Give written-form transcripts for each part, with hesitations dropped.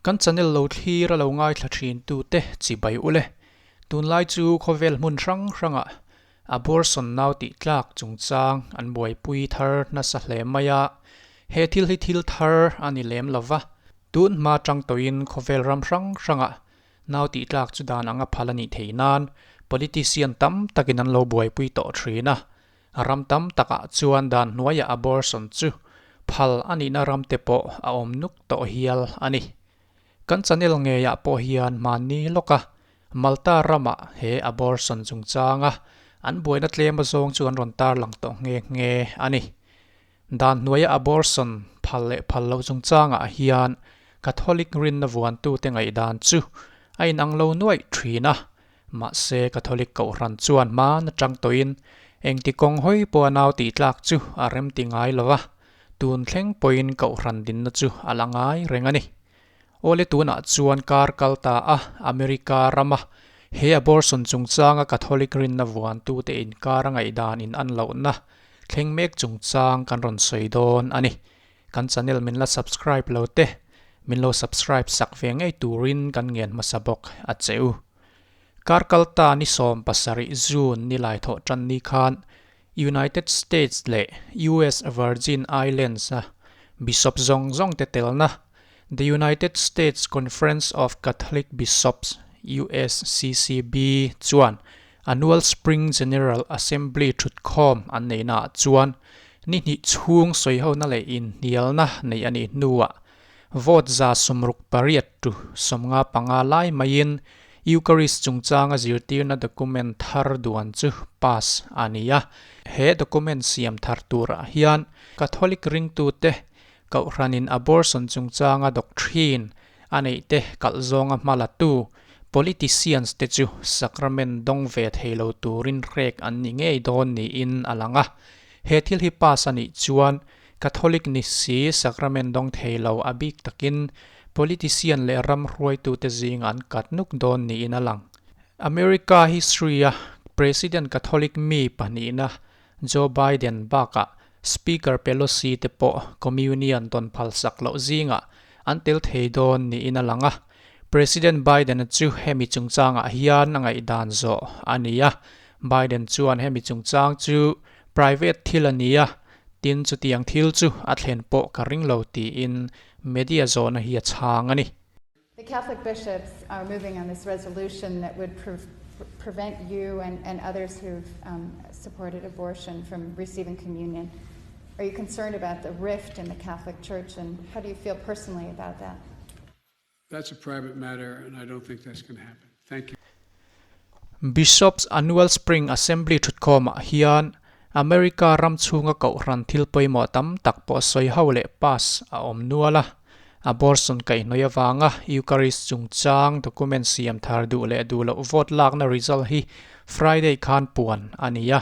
Kan channel lo thlir a lo ngaithla thin tute chibai ule. Tunlai chu khawvel hmun hrang hrangah abortion nau tih tlak chungchang an buaipui thar nasa hle mai a, he thil hi thil thar a ni lem lova, tun hma tang tawhin khawvel ram hrang hrangah nau tih tlak chu dan anga phal a nih theih nan politician tam takin an lo buaipui tawh thin a, Ram tam takah chuan dan hnuaiah abortion chu phal a nihna ram te pawh a awm nuk tawh hial a ni. Kan channel ngeiah pawh hian mahni lawka Malta ramah he abortion chungchanga an buaina tlem azawng chu an rawn tarlang tawh nghe nghe a ni. Dan hnuaia abortion phal leh phal loh chungchangah hian Catholic rinna vuantute ngaihdan chu a inang lo nuaih thin a, Mahse, Catholic Kohhran chuan hman atang tawhin engti kawng hawi pawha nau tih tlak chu a rem ti ngai lo va, tun thleng pawhin Kohhran dinna chu a la ngai reng a ni. Awle tunah chuan kar kal ta a, America rama he abortion chungchanga Catholic rinna vuantute inkar a ngaihdan in an lohna thleng mek chungchang kan rawn sawi dawn a ni. Kan channel min la subscribe lo te, min lo subscribe sak ve ngei turin kan ngen hmasa bawk a che u. Kar kalta ni 17 June ni lai thawh tan ni khan United States leh US Virgin Islands a Bishop zawng zawng te telna The United States Conference of Catholic Bishops, USCCB, chuan Annual Spring General Assembly thutkhawm an neihnaah chuan ni hnih chhung sawihona leh inhnialna neih a nih hnuah vote 68 to 55 lai maiin Eucharist chungchanga zirtirna document thar duan chu pass a ni a. He document siam thar turah hian Catholic ringtute Kohhranin abortion chungchanga doctrine a neih te kalh zawnga hma la tu politicians te chu sacrament dawng ve thei lo turin hrek an ni ngei dawn niin a lang a. He thil hi pass a nih chuan Catholic ni si sacrament dawng thei lo a bik takin politician leh ram hruaitute zing an kat nuk dawn niin a lang. America history a President Catholic mi pahnihna Joe Biden bakah Speaker Pelosi te pawh Communion tawn phalsak loh zingah an tel thei dawn niin a lang a. President Biden-a chu hemi chungchangah hian a ngaihdan zawh a ni a. Biden chuan hemi chungchang chu private thil a ni a, tin chutiang thil chu a thlen pawh ka ring lo tiin media zawhna hi a chhang a ni. The Catholic bishops are moving on this resolution that would pre prevent you and, and others who've um, supported abortion from receiving communion. Are you concerned about the rift in the Catholic Church, and how do you feel personally about that? That's a private matter, and I don't think that's going to happen. Thank you. Bishops Annual Spring Assembly thutkhawmah hian America ram chhunga kohhran thil pawimawh tam tak pawh sawi ho leh pass a awm nual a. Abortion kaihhnawih avanga Eucharist chungchang document siam thar duh leh duh loh vote lakna result hi Friday khan puan a ni a.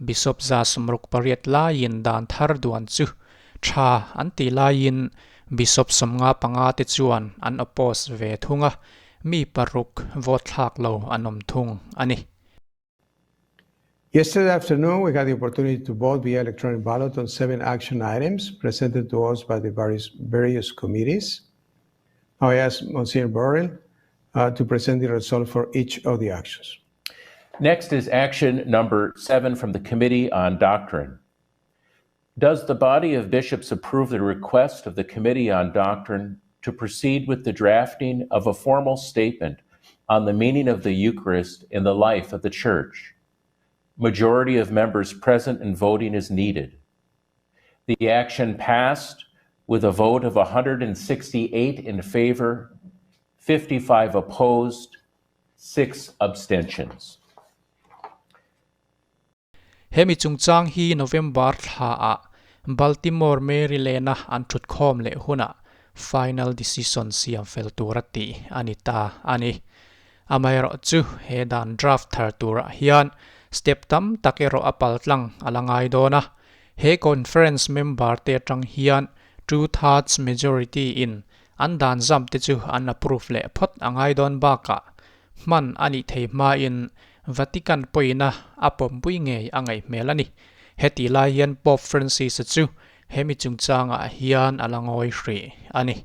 Bishop 68 laiin dan thar duan chu tha an tih laiin Bishop 55 te chuan an oppose ve thung a, mi paruk vote thlak lo an awm thung a ni. Yesterday afternoon, we had the opportunity to vote via electronic ballot on seven action items presented to us by the various, various committees. Now I ask Monsignor Burrill to present the result for each of the actions. Next is action number 7 from the Committee on Doctrine. Does the body of bishops approve the request of the Committee on Doctrine to proceed with the drafting of a formal statement on the meaning of the Eucharist in the life of the Church? Majority of members present and voting is needed. The action passed with a vote of 168 in favor, 55 opposed, 6 abstentions. Hemi chungchang hi November thlaah Baltimore, Maryland-a an thutkhawm leh hunah final decision siam fel tura tih a ni ta a ni. Amaherawhchu he dan draft thar turah hian step tam tak erawh a paltlang a la ngai dawn a. He conference member te atang hian two thirds majority in an dan zam te chu an approve leh phawt a ngai dawn bakah hman a nih thei hmain Vatican pawina a pawmpui ngei a ngaih hmel a ni. Heti lai hian Pope Francis-a chu hemi chungchangah hian a la ngawi hrih a ni.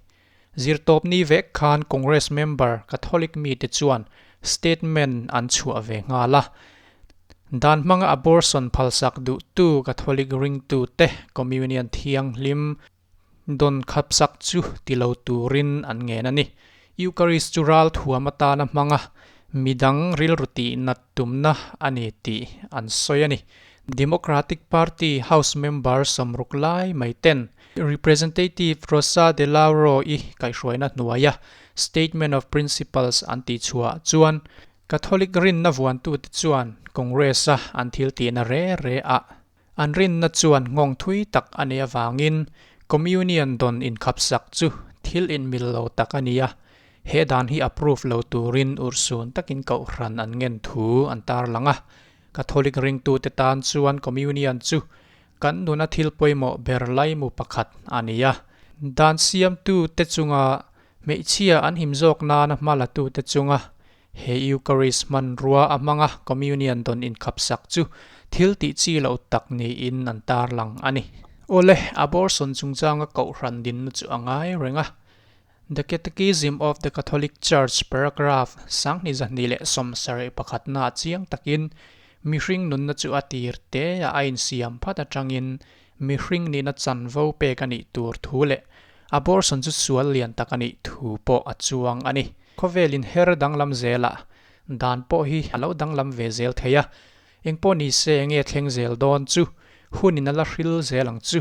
Zirtawpni vek khan Congress member Catholic mite chuan statement an chhuah ve nghal a. Dan hmanga abortion phalsak duhtu Catholic ringtute Communion thianghlim dawn khapsak chu ti lo turin an ngen a ni. Eucharist chu ral thuam atana hmanga midang rilru tih nat tumna a ni tih an sawi a ni. Democratic Party House member 60 lai mai ten Representative Rosa DeLauro i kaihhruaina hnuaia Statement of Principles an tihchhuah chuan Catholic rinna vuantute chuan Congress-a an thil tihna re re a an rinna chuan nghawng thui tak a nei avangin Communion dawn inkhapsak chu thil inmil lo tak a ni a, he dan hi approve lo turin urhsun takin kohhran an ngen thu an tarlang a. Catholic ringtute tan chuan Communion chu Kan nuna thil pawimawh ber laimu pakhat a ni a. Dan siamtute chunga hmeichhia an him zawk nana hma latute chunga he Eucharist hmanrua a hmanga Communion dawn inkhapsak chu thil tih chi loh tak niin an tarlang a ni. Awle, abortion chungchanga kohhran dinna chu a ngai reng a. The Catechism of the Catholic Church paragraph 2271 na chiang takin mihring nunna chu a tir te a a insiam phat atangin mihring nihna chanvo pek a nih tur thu leh abortion chu sual lian tak a nih thu pawh a chuang a ni. Khawvelin her danglam zelah dan pawh hi a lo danglam ve zel thei a, engpawh ni se enge thleng zel dawn chu hunin a la hril zel ang chu.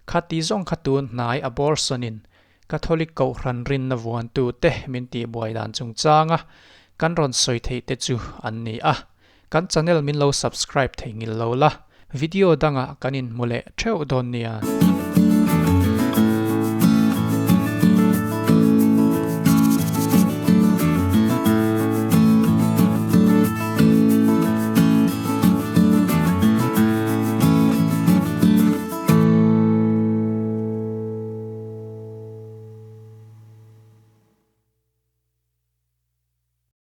Khati zawng kha tun hnai abortion-in Catholic Kohhran rinna vuantute min tihbuai dan chungchanga kan rawn sawi theih te chu an ni a. Kan channel min lo subscribe thei ngil lo la, video dangah kan inhmu leh theuh dawn nia.